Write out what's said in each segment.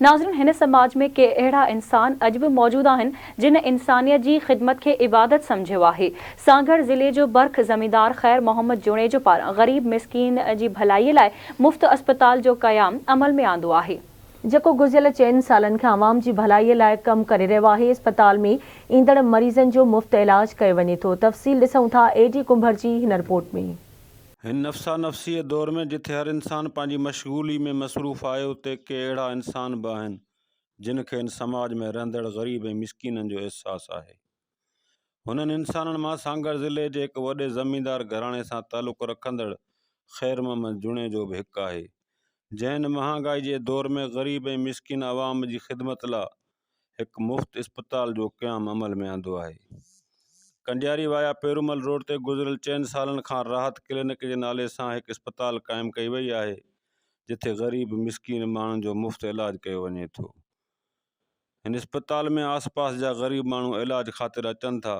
ناظرين هن سماج ۾ ڪي اهڙا انسان اڄ به موجود آهن جن انسانيت جي خدمت کي عبادت سمجهيو آهي. سانگهڙ ضلعي جو برک زميندار خير محمد جوڻيجو پاران غريب مسڪين جي ڀلائي لاء مفت اسپتال جو قيام عمل ۾ آندو آهي. جيڪو گذريل چئن سالن کان عوام جي ڀلائي لاء ڪم ڪري رهيو آهي، اسپتال ۾ ايندڙ مريضن جو مفت علاج ڪيو وڃي ٿو. تفصيل ڏسون ٿا اي ڊي ڪنڀر جي هن رپورٽ ۾. هن نفسا نفسيء دور ۾ جٿي هر انسان پنهنجي مشغولي ۾ مصروف آهي اتي ڪي اهڙا انسان به آهن جن کي هن سماج ۾ رهندڙ غريب ۽ مسڪينن جو احساس آهي. هنن انسانن مان سانگهڙ ضلعي جي هڪ وڏي زميندار گهراڻي سان تعلق رکندڙ خير محمد جوڻيجو به هڪ آهي جنهن هن مهانگائي جي دور ۾ غريب ۽ مسڪين عوام جي خدمت لا هڪ مفت اسپتال جو قيام عمل ۾ آندو آهي. ڪنڊياري وايا پيرومل روڊ تي گذريل چئن سالن کان راحت ڪلينڪ جي نالي سان هڪ اسپتال قائم ڪئي وئي آهي جتي غريب مسڪين ماڻهن جو مفت علاج ڪيو وڃي ٿو. هن اسپتال ۾ آس پاس جا غريب ماڻهو علاج خاطر اچن ٿا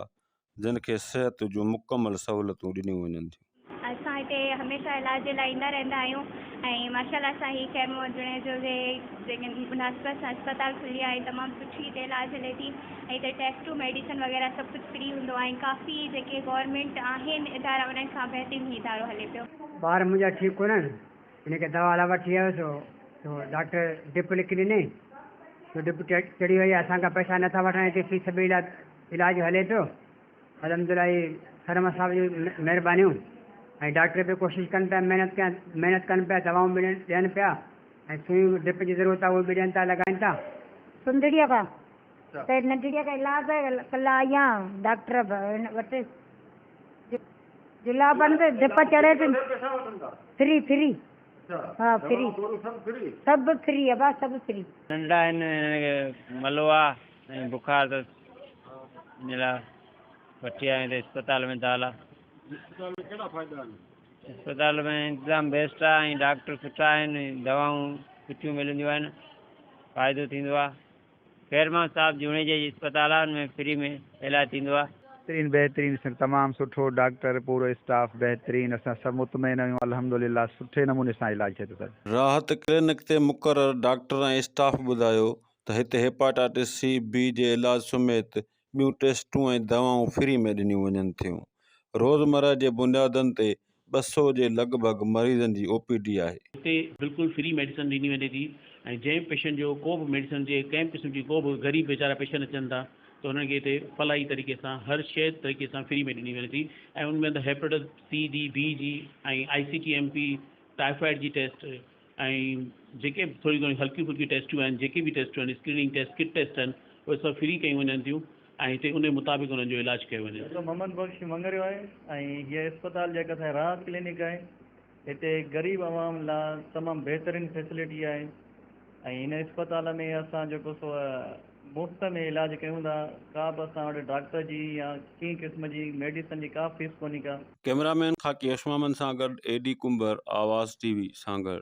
جن کي صحت جون مڪمل سهولتون ڏنيون وڃن ٿيون. اسان هتي هميشه علاج جي لاء ايندا رهندا آهيون ۽ ماشاء الله سان هي خير محمد جوڻيجو جي جيڪي مناسبت سان اسپتال کلي آهي تمام سٺي هتي علاج هلي ٿي ۽ هتي ٽيسٽون ميڊيسن وغيره سڀ ڪجهه فري هوندو آهي ۽ ڪافي جيڪي گورنمينٽ آهن ادارا انهن کان بهترين هي ادارو هلي پيو. ٻار منهنجا ٺيڪ ڪونهن ان کي دوا لاء وٺي آيس تو ڊاڪٽر ڊپ لکي ڏني سو ڊپ چڙهي وئي اسان کان پئسا نٿا وٺن هتي في سبيل الله علاج هلي پيو الحمدلله هي سرمد صاحب جون مهربانيون ۽ ڊاڪٽر به ڪوشش ڪن پيا محنت ڪيا محنت ڪن پيا دوائون به ڏين پيا ۽ سوئيون ڊپ جي ضرورت آهي اهي به ڏين ٿا لڳائين ٿا. سنڌڙيء کان ته ننڍڙيء کان علاج ڪلا آئي آهيان ڊاڪٽر وٽ جلابن تي ڊپ چڙهي ٿي فري فري ها فري سڀ فري ابا سڀ فري. ننڍڙا آهن هنن کي ملو آ ۽ بخار اٿس ان لاء وٺي آيا آهيون اسپتال ۾ دالا اسپتال ۾ انتظام بيسٽ آ ۽ ڊاڪٽر سٺا آهن دوائون سٺيون ملنديون آهن فائدو ٿيندو آ خير محمد صاحب جوڻيجي جي اسپتال آ ان ۾ فري ۾ علاج ٿيندو آ. بهترين بهترين سر تمام سٺو ڊاڪٽر پورو اسٽاف بهترين اسان سڀ مطمئن آهيون الحمدلله سٺي نموني سان علاج ٿئي ٿو سر. راحت ڪلينڪ تي مقرر ڊاڪٽر ۽ اسٽاف ٻڌايو ته هتي هيپاٽائٽس سي بي جي علاج سميت ٻيون ٽيسٽون ۽ دوائون فري ۾ ڏنيون وڃن ٿيون. روزمره جي بنيادن تي 200 جي لڳ ڀڳ مريضن جي او پي ڊي آهي. هتي بلڪل فري ميڊيسن ڏني وڃي ٿي ۽ جنهن به پيشنٽ جو ڪو به ميڊيسن جي ڪنهن به قسم جي ڪو به غريب ويچارا پيشنٽ اچن ٿا ته انهن کي هتي فلاحي طريقي سان هر شيء طريقي سان فري ۾ ڏني وڃي ٿي ۽ ان ۾ اندر هيپاٽائٽس سي ڊي بي جي ۽ آئي سي ٽي ايم پي ٽائيفائيڊ جي ٽيسٽ ۽ جيڪي به ٿوري گهڻيون هلڪيون ڦلڪيون ٽيسٽون آهن جيڪي به ٽيسٽون آهن اسڪريننگ ٽيسٽ ڪٽ ٽيسٽ آهن اهي سڀ فري ڪيون وڃن ٿيون ۽ هتي ان مطابق انهن جو علاج ڪيو وڃي ٿو. منهنجو محمد بخش مڱريو آهي ۽ هيء اسپتال جيڪا اسان جي راحت ڪلينڪ آهي هتي غريب عوام لا تمام بهترين فيسلٽي آهي ۽ هن اسپتال ۾ اسان جيڪو سو مفت ۾ علاج ڪيون ٿا ڪا به اسان وٽ ڊاڪٽر جي يا ڪنهن قسم جي ميڊيسن جي ڪا فيس ڪونهي ڪا. ڪئميرا مين خاڪي عشمامن سان گڏ A D Kumbhar, Awaz T V, Sanghar.